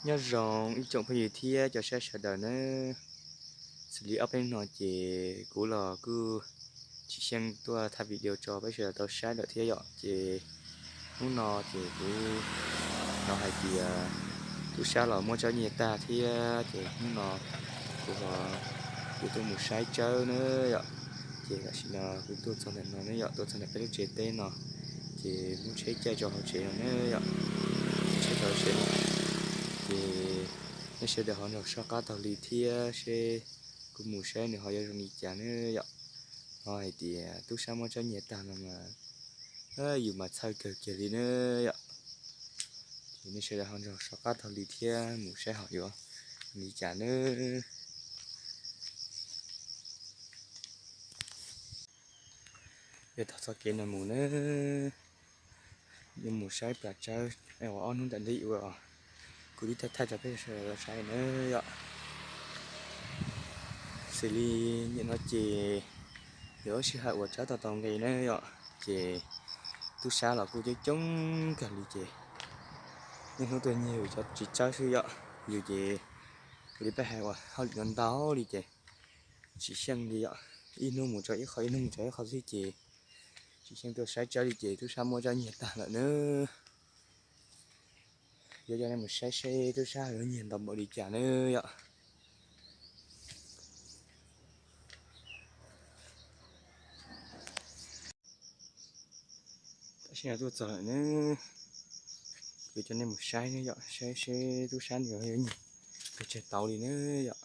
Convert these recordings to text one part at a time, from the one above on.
Nyob zoo ib tsoom phooj ywg thiab cov saib sawv daws nawb. Xws li ob peb hnub no ces kuv los kuj tsis xyeej tuaj thaij video tso peb sawv daws tau saib lawm thiab yom. Ces hnub no ces kuv hnov hais tias tub sab los muab tsawb nyiag tag thiab ces hnub no kuv ho kuv tuaj mus saib tsawb na yom. Ces tam sim no kuv tuaj txog ntawm no ne yom, tuaj txog ntawm peb lub tsev teb no, ces muab tsheb caij tso hauv tsev no ne yom. Tsheb tso hauv tsev no, ces nej sawv daws ho nrog soj qab taug li thiab seb kuv mus saib nws ho yuav zoo li cas ne yom. Hnov hais tias tub sab muab tsawb nyiag tag no mas yus mas txhawj kawg kiag li ne yom. Ces nej sawv daws ho nrog soj qab taug li thiab mus saib ho yuav zoo li cas ne. Yuav taug txoj kev no mus na, yuav mus saib plas tsawb uas ob hnub ntawm ntej uas kuv twb thaij thaij rau peb sawv daws saib na yom. Xws li nim no ces yog lub sij hawm uas tsawb tau tau nqe na yom, ces tub sab los kuj coob coob kawg li ces niaj hnub tuaj nyiag yus cov txiv tsawb xwb yom. Yus ces ua li peb hais uas hauj lwm ntau ntau li ces tsis xyeej li yom. Ib hnub mus tso ib qho, ib hnub mus tso ib qho xwb ces tsis xyeej tuaj saib tsawb li ces tub sab muab tsawb nyiag tag lawm na. Yuav coj nej mus saib seb tub sab yuav nyiag ntau npaum li cas na yom. Tam sim no tuaj txog lawm na, kuv coj nej mus saib na yom, saib seb tub sab nws yuav nyiag pes tsawg tau li na yom.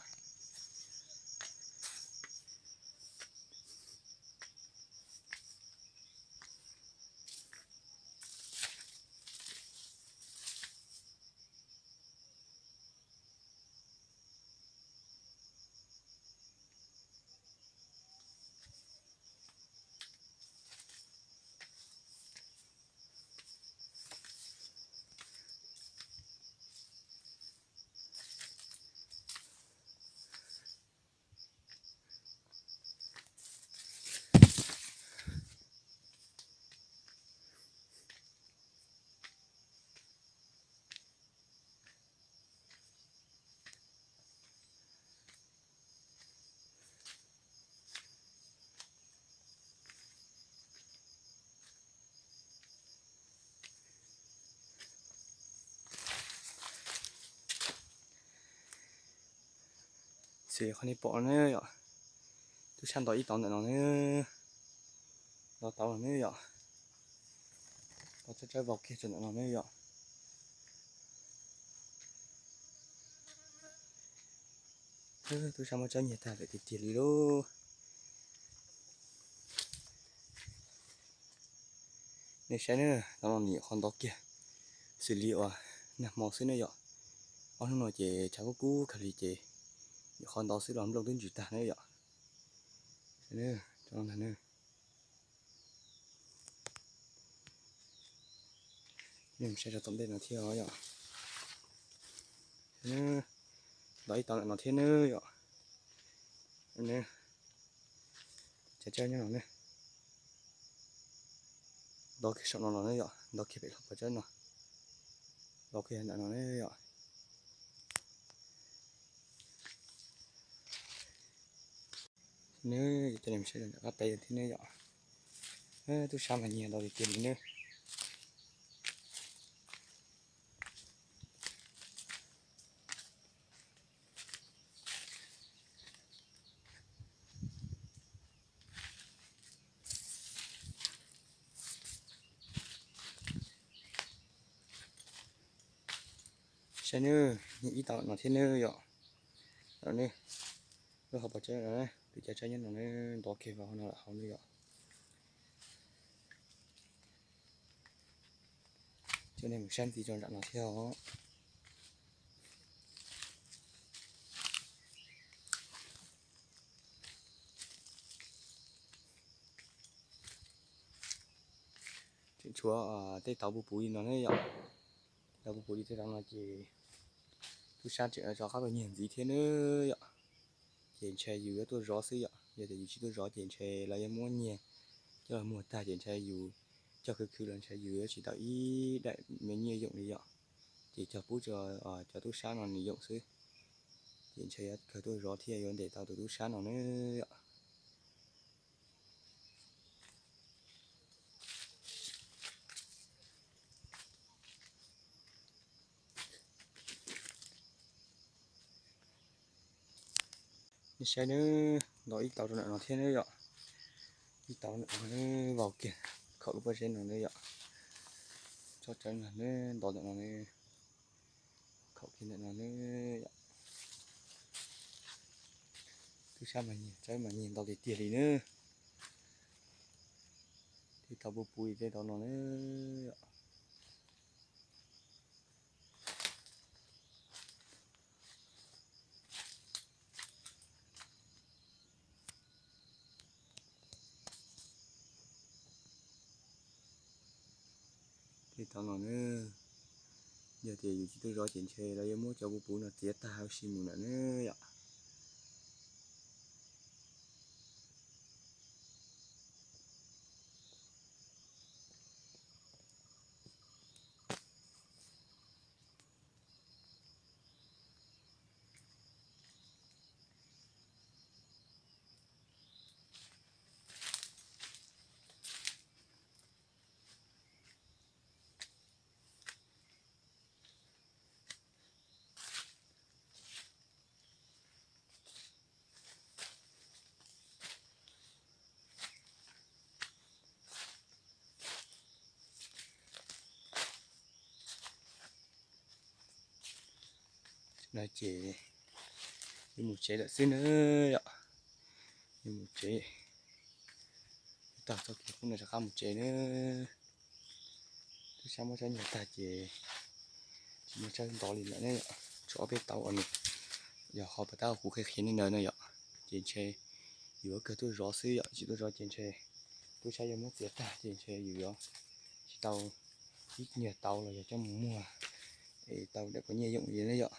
Xws li qhov nej pom na yom, tub sab nto ib tauv ntawm no na, nto tauv no na yom, nto tsawb tsawb vau kiag rau ntawm no na yom. Tub sab muab tsawb nyiag tag lawm tiag tiag li lauj. Nej saib na, tauv no nyuam qhuav nto kiag, xws li uas nag hmo xwb na yom. Ob hnub no ces tshav kub kub kawg li ces nyuam qhuav nto xwb los nplooj twb ntsws tag na yom. Saib na, tauv no ntag na. Nej saib rau tom ntej no thiab os yom. Nto ib tauv ntawm no thiab na yom. Tsawb tsawb nyob no na. Nto kiag saum no los na yom, nto kiag pem hauv paus tsawb no, nto kiag ntawm no na yom. Nws cov niag saib ntawm qab teb thiab ne yom. Tub sab mas nyiag ntau tiag tiag li na. Saib nawb, nyiag ib tauv no thiab nawb yom. Lub hauv paus tsawb no, pem cov tsawb nyob no, nto kiag vau hauv no lawm hauv no yom. Coj nej mus saib ntxiv rau nram no thiab os. Tseem tshuav tej tauv puv puv li no ne yom. Tauv puv puv li tej tauv no ces tub sab tseem rov qab tuaj nyiag ntxiv thiab nawb yom. Ces ntshai yus yuav tuaj zov xwb yom, yog tias yus tsis tuaj zov ces ntshai lawv yuav muab nyiag coj los muag tag ces ntshai yus coj khwv khwv los ntshai yus yuav tsis tau ib daim me nyiaj yoom li yom. Ces cog pub rau cov tub sab no nws yoom xwb. Ces ntshe yuav kawg tuaj zov thiaj yuav ntes tau tus tub sab no na yom. Nej saib nawb, ntov ib tauv rau ntawm no thiab nawb yom. Ib tauv ntawm no, vau kiag khaum lub pob zeb no nawb yom. Tsob tsawb no nawb, ntov ntawm no nawb, khaum kiag ntawm no nawb yom. Tub sab mas nyiag, tsawb mas nyiag ntau tiag tiag li nawb. Tej tauv puv puv li tej tauv no nawb yom. Tej tauv no nawb, yog tias yus tsis tuaj zov ces ntshe lawv yuav muab cov puv puv no txiav tag huv si mus lawm nawb yom. No ces yuav mus tsev lawm xwb nawb yom. Yuav mus tsev, tag txoj kev qub no rov qab mus tsev nawb. Tub sab muab tsawb nyiag tag ces tsis muaj tsawb ntov li lawm ne yom. Tshuav ob peb tauv uas nws yog qhov pas tab kuv qhia qhia nej ntawd no yom. Ces ntshe yuav kawg tuaj zov xwb yom, tsis tuaj zov ces ntshe tub sab yuav muab txiav tag ces ntshe yus yuav tsis tau ib nyuag tauv los yog coj mus muag es tau daim pov nyiaj yoom li ne yom.